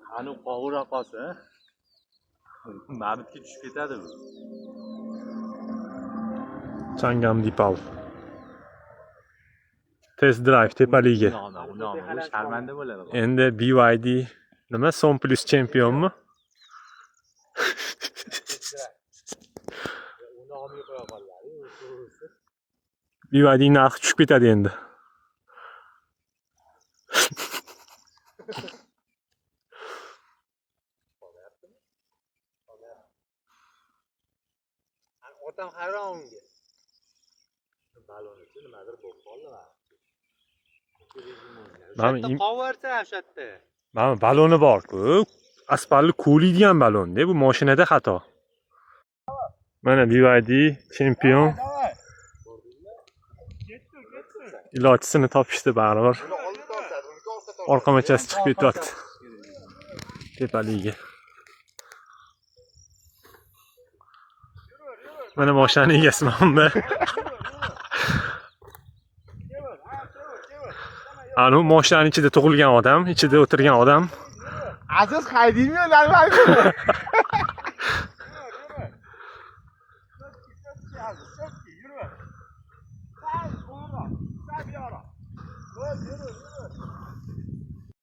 Qani qovura qolsa, mabitga tushib ketadi bu. Changan Deepal. Test drive tepaligiga. Uni olma, bu sharmanda bo'ladi. Endi BYD nima Son Plus chempionmi? Uni olmay qo'ya qoladi. BYD narxi tushib ketadi endi. Otam hayron unga. Balon ichi nimadir bo'lib qoldi. Mana O'sha yerda qoversa o'sha yerda. Mana baloni bor-ku. Aspalni ko'liydigan balon-da, bu mashinada xato. Mana BYD chempion. Ilojisini topishdi baribir. Orqamachasi chiqib ketyapti. Tepaligiga. Mana mashinani egasi mana bu. Anu mashinani ichida tug'ilgan odam, ichida o'tirgan odam. Aziz haydaymi normal.